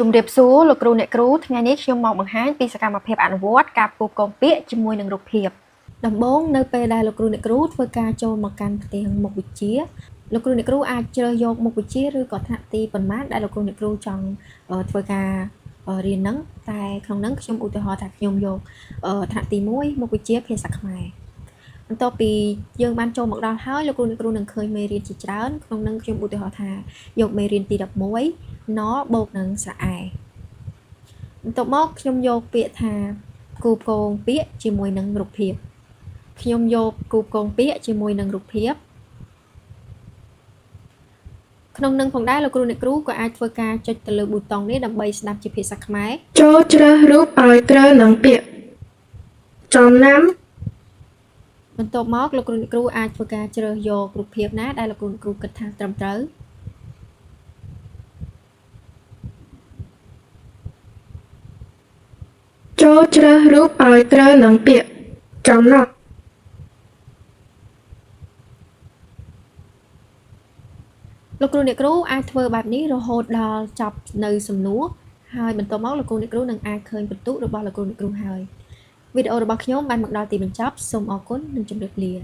ជំរាបសួរលោកគ្រូអ្នកគ្រូថ្ងៃនេះខ្ញុំមកបង្ហាញពីសកម្មភាពអនុវត្តការផ្គូផ្គងពាក្យជាមួយនឹងរូបភាពដំបូងនៅពេលដែលលោកគ្រូអ្នកគ្រូធ្វើការចូលមកកាន់ផ្ទាំងមុខវិជ្ជាលោកគ្រូអ្នកគ្រូអាចជ្រើសយកមុខវិជ្ជាឬក៏ថ្នាក់ទីប៉ុន្មានដែលលោកគ្រូអ្នកគ្រូចង់ធ្វើការរៀនហ្នឹងតែក្នុងហ្នឹងខ្ញុំឧទាហរណ៍ថាខ្ញុំយកថ្នាក់ទី1មុខវិជ្ជាភាសាខ្មែរបន្ទាប់ពីយើងបានចូលមកដល់ហើយលោកគ្រូអ្នកគ្រូនឹងឃើញមេរៀនជាច្រើនក្នុងហ្នឹងខ្ញុំឧទាហរណ៍ថាយកមេរៀនទី11ណបូកនឹងស្រៈអែបន្ទាប់មកខ្ញុំយកពាក្យថាផ្គូផ្គងពាក្យជាមួយនឹងរូបភាពខ្ញុំយកផ្គូផ្គងពាក្យជាមួយនឹងរូបភាពក្នុងនឹងផងដែរលោកគ្រូអ្នកគ្រូក៏អាចធ្វើការចុចទៅលើប៊ូតុងនេះដើម្បីស្ដាប់ជាភាសាខ្មែរ ចូលជ្រើសរូបឲ្យត្រូវនឹងពាក្យចំណាំ បន្ទាប់មកលោកគ្រូអ្នកគ្រូអាចធ្វើការជ្រើសយករូបភាពណាដែលលោកគ្រូអ្នកគ្រូគិតថាត្រឹមត្រូវ ចូលជ្រើសរូបឲ្យត្រូវនឹងពាក្យចំណុះ លោកគ្រូអ្នកគ្រូអាចធ្វើបែបនេះរហូតដល់ចប់នៅសំណួរហើយបន្ទាប់មកលោកគ្រូអ្នកគ្រូនឹងអាចឃើញពិន្ទុរបស់លោកគ្រូអ្នកគ្រូហើយវីដេអូរបស់ខ្ញុំបានមកដល់ទីបញ្ចប់សូមអរគុណនិងជម្រាបលា។